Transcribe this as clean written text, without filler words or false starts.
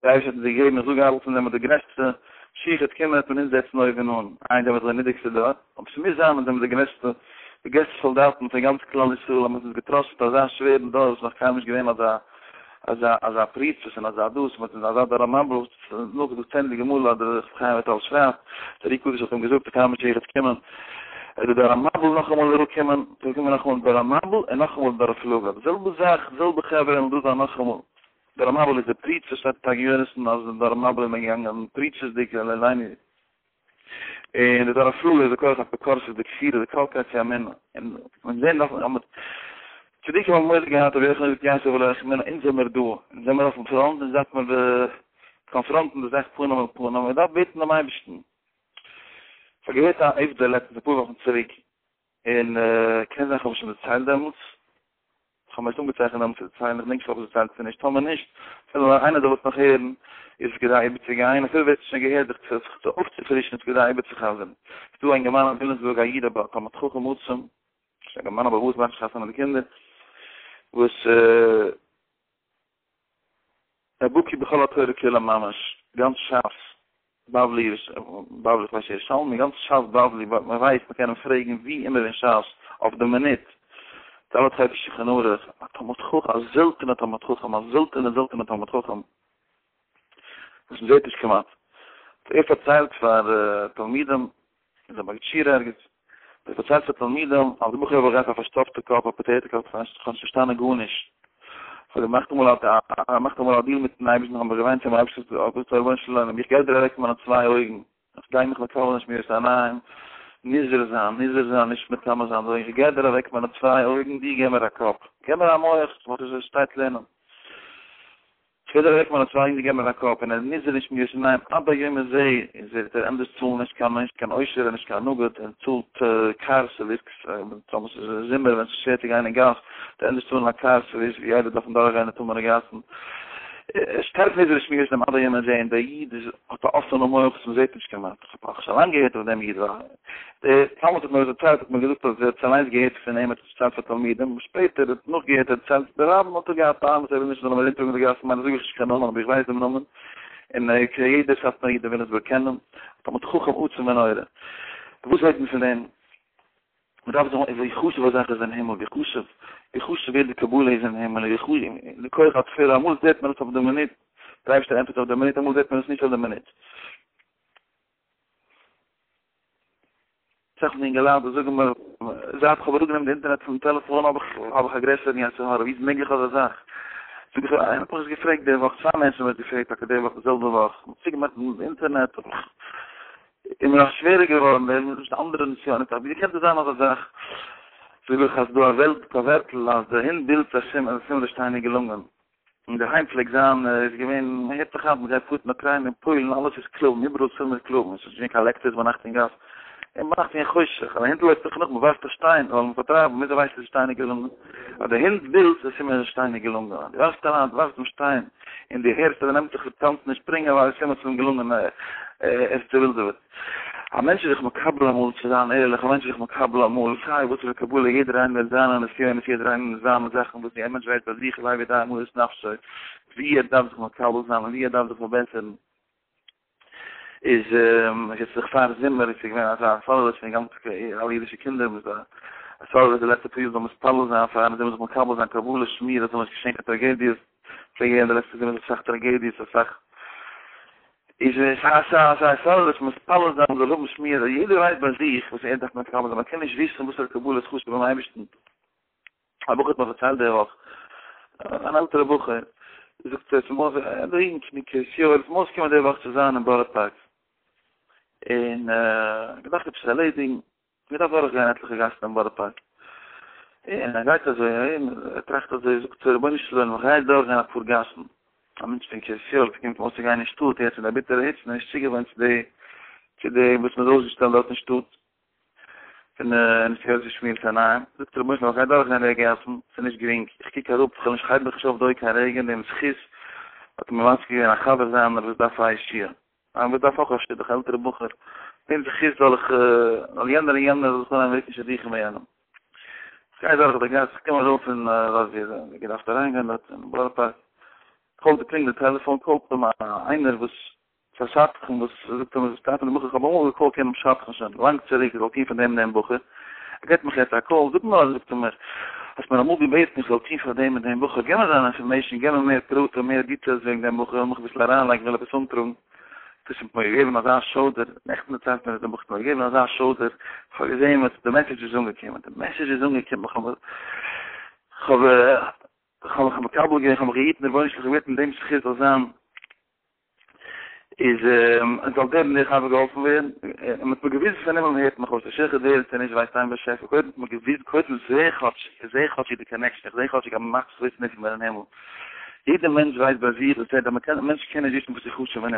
דער אייבערשטער האט אונז געגעבן, איך זאג אלץ אונז זעמיר די גרעסטע, משיח וועט קומען וועט מען אונז זעצן אויבן אן, איי אונז זעמיר דאך די נידריגסטע דור, אבער ס'מוז זיין אונז זעמיר די גרעסטע, די גרעסטע סאלדאטן פון גאנץ כלל ישראל, אז מ'האט אונז געטראסט מיט אזא שווערן דור, ס'איז נאך קיינמאל נישט געווען אזא אזא אזא פריצות און אזא דאס, מ'האט אונז אזא דור המבול, נאכגעזאגט צענדליגע מאל אז דער ר' חיים וויטאל שרייבט, דער אר"י הקדוש האט אים געזאגט אז קיינמאל משיח וועט קומען, וועט דער דור המבול נאכאמאל אראפקומען, ס'וועט קומען נאכאמאל דור המבול און נאכאמאל דור הפלגה, די זעלבע זאך, די זעלבע חברה וועלן דא זיין נאכאמאל. דור המבול איז די פריצות שטייט אין תרגום יונתן אז אין דור המבול איז מען געגאנגען פריצות'דיג און די דור הפלגה איז די כח אפיקורסות די כפירה די קאלטקייט צו אמונה און און זעהן דארף מען צדיקים האבן מורא געהאט רבי יוחנן זאגט יעקב ולא יחמין אונז זעמיר דא אונז זעמיר אויפן פראנט אונז דארף מען קאנפראנטן די זאך פנים אל פנים מען דארף בעטן דעם אייבערשטן איך האב געהערט א עובדא לעצטנס אפאר וואכן צוריק און קען זיין כ'האב עס שוין דערציילט דעמאלטס, כ'האב מיר עס אנגעצייכנט דעמאלטס צו דערציילן, איך געדענק נישט אויב כ'האב עס דערציילט צו נישט, טאמער נישט, אפילו איינער זאל עס נאך הערן, איז עס כדאי איבערצוגיין, אפילו ווער עס האט שוין געהערט זיך צו זיך צו אויפצופרישן איז כדאי איבערצוחזר'ן. ס'איז דא א אינגערמאן אין וויליאמסבורג א איד א בעל תלמיד חכם עצום, נישט א אינגערמאן אבער וואס מאכט חתונה מיט די קינדער, וואס ער בקי בכל התורה כולה ממש, גאנץ שס, בבלי, בבלי איך ווייס ירושלמי, גאנץ שס בבלי, מען ווייסט מען קען אים פרעגן ווי אימער אין שס, אויף די מינוט, ד' חלקי שולחן ערוך, א תלמיד חכם, א זעלטענע תלמיד חכם, א זעלטענע זעלטענע תלמיד חכם, וואס מען זעט נישט כמעט. ער פארציילט פאר תלמידים, איז א מגיד שיעור ערגעץ, ער פארציילט פאר תלמידים אז די בחור האב איך געהאט א פארשטאפטע קאפ, א פאטעיטא קאפ, איך האב נישט פארשטאנען גארנישט, איך האב געמאכט אמאל א געמאכט אמאל א דיעל מיטן אייבערשטן, איך האב מיך געוויינט צום אייבערשטן, רבונו של עולם, איך געב דיר אוועק מיינע צוויי אויגן, איך גיי מיך מקבל זיין שמירת עיניים, נזהר זיין, נזהר זיין, נישט מטמא זיין די אויגן, איך געב דיר אוועק מיינע צוויי אויגן, דו געב מיר א קאפ, געב מיר א מח, וואס עס שטייט לערנען. כ'וועל דיר אוועק מיינע צוויי אויגן געבן מיר א קאפ און ער מוז נישט מיר ירושלים עד היום הזה איז ער דער ענדערש צאלן נישט קיין נישט קיין עושר און נישט קיין נגיד און צאלט קאר סערוויס טאמער ס'איז זומער ווען ס'איז שווער צו גיין אין גאס דער ענדערש צאלן א קאר סערוויס ווי איידער דארפן דורכגיין די טמא'נע גאסן שטארק נזהר נישט מיאוס דעם עד היום הזה און דער איד איז האט א אפענע מח וואס מ'זעט נישט כמעט כ'האב שוין לאנג געהערט אויף דעם איד דער תלמיד האט מיר עס דערציילט האט מיר געזאגט אז ער האט עס אליינס געהערט פון אים ער האט עס דערציילט פאר תלמידים, שפעטער האט נאכגעהערט ער דערציילט די רבים האט ער געהאט טענות ער וויל נישט זאל אים ארומטראגן די גאסן מיינע זאג איך נישט קיין נאמען אבער איך ווייס דעם נאמען און יעדער סאטמאר איד אין וויליאמסבורג קען אים, תלמיד חכם עצום ונורא. וואס זעט מען פון דעם? מען דארף זיך ווי חשוב א זאך איז אין הימל, ווי חשוב ווי חשוב יעדע קבלה איז אין הימל, ווי חשוב די כח התפילה, אמאל זעט מען עס אויף די מינוט, דער אייבערשטער ענטפערט אויף די מינוט, אמאל זעט מען עס נישט אויף די מינוט. אסאך פון די אינגעלייט וואס זאגן מיר, זייט איך האב אראפגענומען די אינטערנעט פונעם טעלעפאן האב איך האב איך א גרעסערן יצר הרע, ווי איז מעגליך אזא זאך? זאג איך, איינער האט מיך עס געפרעגט די וואך, צוויי מענטשן האבן עס געפרעגט טאקע די וואך, די זעלבע וואך, מ'האט צוגעמאכט די אינטערנעט, האב איך, איז מיר נאך שווערער געווארן, די נישט אנדערע נסיונות, ווי קען דאס זיין אזא זאך? זאג איך, אז ס'דא א וועלט א ווערטל אז די הונט בילט א סימן די שטיין איז געלונגען. אינדערהיים פלעגט זיין, איז געווען, מען הערט זיך היינט, מען גייט פארט אין אוקריינע און פוילן, אלעס איז כלבים, איבעראל איז פול מיט כלבים, עס איז נישט געווען קיין לעקטערס ביינאכט אין גאס, און ביינאכט איז געווען חושך, אז א הונט לויפט דיך נאך, מען ווארפט א שטיין, ווייל מען פארטרייבט, וויאזוי ווייסטו די שטיין איז געלונגען? אז די הונט בילט, איז סימן אז די שטיין איז געלונגען, אז דו ווארפסט אריין, דו ווארפסט דעם שטיין, און דו הערסט אז ער נעמט זיך טאנצן און שפרינגען, ווייל עס איז סימן עס איז אים געלונגען, ער איז צעווילדעוועט. א מענטש איז זיך מקבל אמאל צו זיין ערליך, א מענטש איז זיך מקבל אמאל, סיי וואס פאר קבלה, יעדער איינער מיט זיינע נסיונות, יעדער איינער מיט זיינע זאכן וואס א מענטש ווייסט ביי זיך לב יודע מרת נפשו, ווי ער דארף זיך מקבל זיין און ווי ער דארף זיך פארבעסערן, איז יעצט זיך פאר זומער איז געווען אזא התעוררות פון גאנץ אלע אידישע קינדער, מ'איז א התעוררות די לעצטע פאר יאר זאל מתפלל זיין פארן זומער זיך מקבל זיין קבלה שמירה זאל נישט געשען קיין טראגעדיעס, פלעגט געווען די לעצטע זומער אסאך טראגעדיעס אסאך איז עס א א התעוררות מתפלל זיין מ'זאל האבן שמירה, יעדער ווייסט ביי זיך וואס ער דארף מקבל זיין, מ'קען נישט וויסן וואסערע קבלה איז חשוב ביים אייבערשטן. א בחור האט מיר פארציילט די וואך, אן עלטערע בחור, זאגט ער, ס'איז מיר א יונג פון קרית יואל, ס'איז מיר אויסגעקומען די וואך צו זיין אין בארא פארק, און געדארפט עפעס ערלעדיגן, מען דארף דורך גיין עטליכע גאסן אין בארא פארק, און ער גייט אזוי ארום, ער טראכט אזוי, זאגט ער, רבונו של עולם, איך גיי דורך גיין אפאר גאסן, א מענטש פון קרית יואל, ס'קומט אים אויס צו גיין אין שטאט, יעצט אין די ביטערע היצן, ער איז נישט צוגעוואוינט צו די, צו די וואס מען האט אויסגעשטעלט דארט אין שטאט, פון נסיעות ושמירת עיניים, זאגט ער, רבונו של עולם, איך גיי דורך גיין די גאסן, ס'איז נישט גרינג, איך קוק אראפ, איך וויל נישט, כ'הייב מיך נישט אויף דא קיין רעגן, דעם זכות האט מיר מזכה געווען א חבר זיינער וואס דארף א ישועה. א וואס דארף אויך א שידוך, א עלטערע בחור, דעם זכות זאל איך, זאל יענער און יענער זאל זיך אנהייבן רוקן שידוכים ביי יענעם. איך גיי דורך די גאס, איך קום ארויף אין וואס ווי געדארפט אריינגיין דארט אין בארא פארק. קאלט קלינגט די טעלעפאן קאלט אים איינער וואס איז א שדכן וואס זאגט אים אז שטייט פון די בחור איך האב אמאל געקאלט יענעם שדכן שוין לאנג צוריק איך זאל טון פאר דעם און דעם בחור ער געבט מיך יעצט א קאל זאג נאר זאגט ער מיר האסט מיר אמאל געבעטן איך זאל טון פאר דעם און דעם בחור געב מיר זיין information געב מיר מער פרטים מער details וועגן דעם בחור לאמיך אביסל אריינלייגן איך וויל עפעס אנטראגן דאס האט מיר געגעבן אזא שוידער נעכטן דערציילט מיר דער בחור האט מיר געגעבן אזא שוידער איך האב געזען וואס די message איז אנגעקומען די message איז אנגעקומען איך האב איך האב איך האב מיך מקבל געווען, איך האב מיך געהיטן, רבונו של עולם, איך בעט אין דעם זכות זאל זיין, איז זאל דער און דער חבר געהאלפן ווערן, און מ'האט מיר געוויזן פון הימל מ'הערט מיך אויס, א שיכור דער צו נישט ווייסט איין באשעפער, קודם האט מען געוויזן, קודם זעה איך כאטש, איך זעה כאטשיג די connection, איך זעה כאטשיג אז מ'מאכט זיך וויסן פון מיר אין הימל, יעדער מענטש ווייסט ביי זיך וואס ער, א מענטש קען נישט וויסן וואס איז חשוב און.